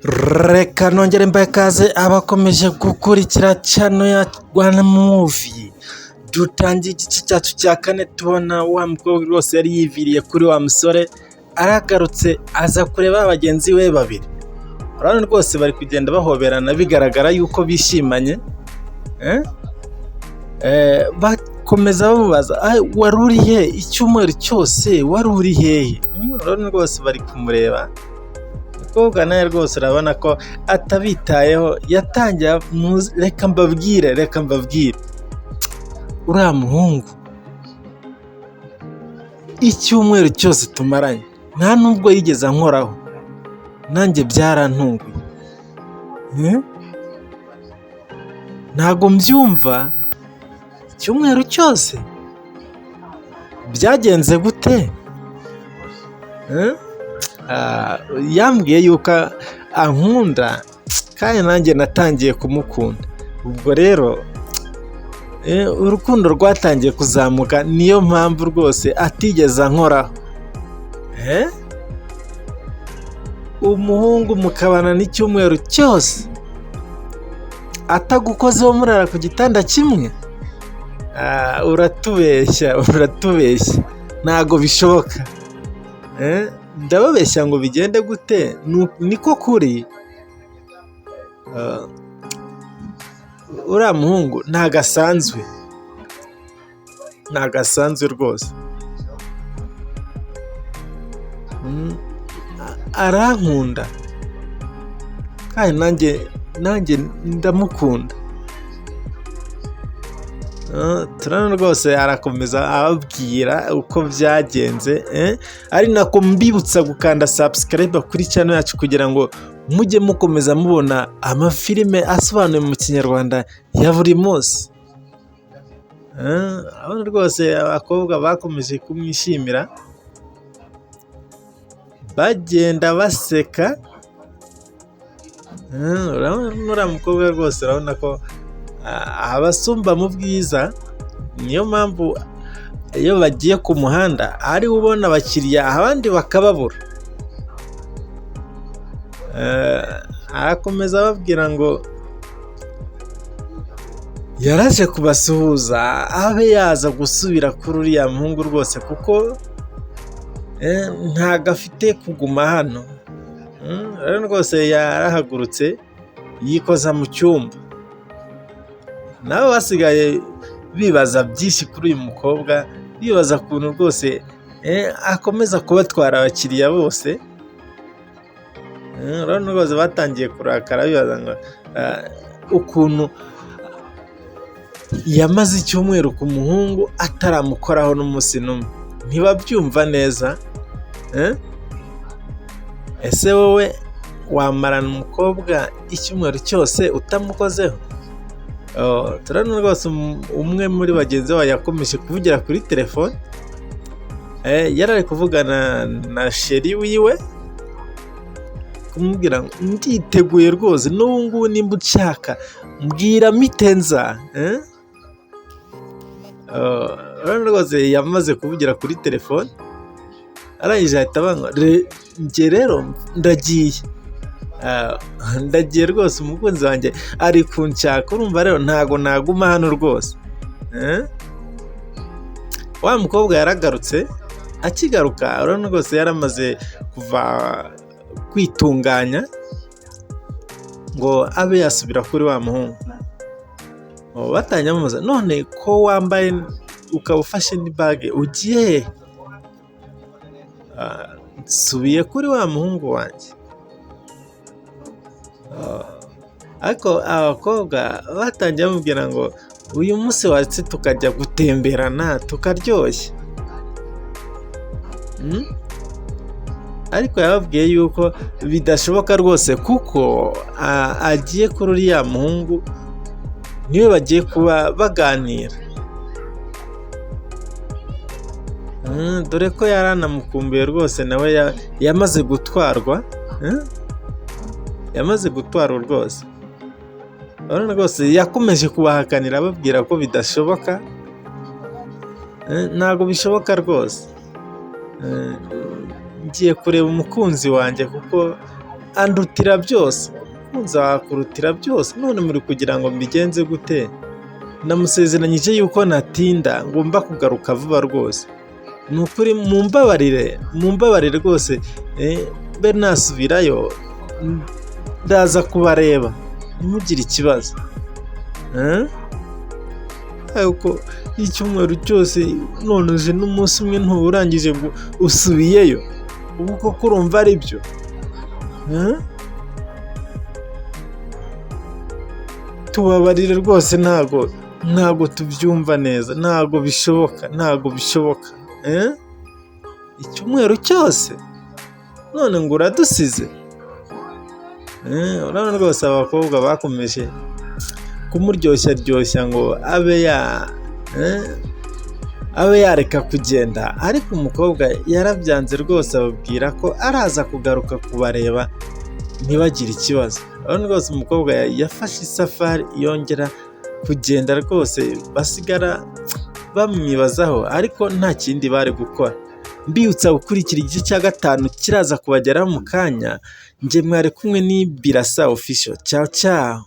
Reka nongere mbahe ikaze abakomeje gukurikira channel ya Rwanda Movie. Dutangiye igice cyacu cya kane, tubona wa mukobwa rwose yari yiviriye kuri wa musore, aragarutse aza kureba bagenzi be babiri. Urabona rwose bari kugenda bahoberana, bigaragara yuko bishimanye. Bakomeza bamubaza: "Wari uri he icyumweru cyose? Wari uri hehe?" Urabona rwose bari kumureba. Umukobwa nawe rwose urabona ko atabitayeho, yatangiye: "Reka mbabwire, reka mbabwire, uriya muhungu icyumweru cyose tumaranye nta nubwo yigeze ankoraho, nanjye byarantunguye. Ntabwo mbyumva, icyumweru cyose byagenze gute? Yambwiye yuko ankunda kandi nanjye natangiye kumukunda, ubwo rero urukundo rwatangiye kuzamuka, niyo mpamvu rwose atigeze ankoraho." Umuhungu mukabana n'icyumweru cyose atagukozeho, murara ku gitanda kimwe? Uratubeshya, uratubeshya, ntabwo bishoboka. Ndababeshya ngo bigende gute? Niko kuri, uriya muhungu ntabwo asanzwe, ntabwo asanzwe rwose. Arankunda kandi nanjye ndamukunda. Turabona rwose arakomeza ababwira uko byagenze, ari nako mbibutsa gukanda subscribe kuri channel yacu kugira ngo mujye mukomeza mubona amafilime asobanuye mu Kinyarwanda ya buri munsi. Urabona rwose abakobwa bakomeje kumwishimira, bagenda baseka. Urabona uriya mukobwa rwose, urabona ko abasumba mu bwiza, niyo mpamvu iyo bagiye ku muhanda ariwe ubona abakiriya, abandi bakababura. Arakomeza ababwira ngo yaraje kubasuhuza abe yaza gusubira kuri uriya muhungu rwose, kuko ntago afite kuguma hano. Rero rwose yarahagurutse yikoza mu cyumba, nabo basigaye bibaza byinshi kuri uyu mukobwa, bibaza ukuntu rwose akomeza kubatwara abakiriya bose. Urabona rwose batangiye kurakara, bibaza ngo ukuntu yamaze icyumweru ku muhungu ataramukoraho n'umunsi n'umwe, ntibabyumva neza. Ese wowe wamarana umukobwa icyumweru cyose utamukozeho? Turabona rwose umwe muri bagenzi babo yakomeje kuvugira kuri telefone, yari ari kuvugana na chéri wiwe, kumubwira ngo nditeguye rwose n'ubu ngubu, nimba unshaka mbwira mpite nza. Urabona rwose yamaze kuvugira kuri telefone, arangije ahita avuga ngo njye rero ndagiye, ndagiye rwose, umukunzi wanjye ari kunshaka, urumva rero ntago naguma hano rwose. Wa mukobwa yaragarutse, akigaruka urabona rwose yaramaze kuva kwitunganya ngo abe yasubira kuri wa muhungu. Batangiye bamubaza: "None ko wambaye ukaba ufashe n'ibag, ugiye he?" "Nsubiye kuri wa muhungu wanjye." Ariko abakobwa batangiye bamubwira ngo uyu munsi waretse tukajya gutemberana tukaryoshya. Ariko yababwiye yuko bidashoboka rwose, kuko agiye kuri uriya muhungu, niwe bagiye kuba baganira. Dore ko yari anamukumbuye rwose, nawe yamaze gutwarwa, yamaze gutwarwa rwose. Urabona rwose yakomeje kubahakanira, ababwira ko bidashoboka, ntabwo bishoboka rwose. Ngiye kureba umukunzi wanjye kuko Andutira byose. Umukunzi wawe akurutira byose? None muri kugira ngo mbigenze gute? Namusezeranyije yuko natinda, ngomba kugaruka vuba rwose. Ni ukuri mumbabarire, mumbabarire rwose, mbe nasubirayo, ndaza kubareba, ntimugire ikibazo. Ariko icyumweru cyose, none uzi n'umunsi umwe ntuwurangije ngo usubiyeyo, ubu koko urumva ari byo? Tubabarire rwose, ntago tubyumva neza, ntago bishoboka, ntago bishoboka. Icyumweru cyose, none ngo uradusize? Urabona rwose abakobwa bakomeje kumuryoshya ryoshya ngo abe yareka kugenda, ariko umukobwa yarabyanze rwose, ababwira ko araza kugaruka kubareba, ntibagire ikibazo. Urabona rwose umukobwa yafashe isafari yongera kugenda rwose, basigara bamwibazaho, ariko nta kindi bari gukora. Mbibutsa gukurikira igice cya gatanu kiraza kubageraho mu kanya. Njye mwari kumwe ni Birasa Official. Ciao ciao.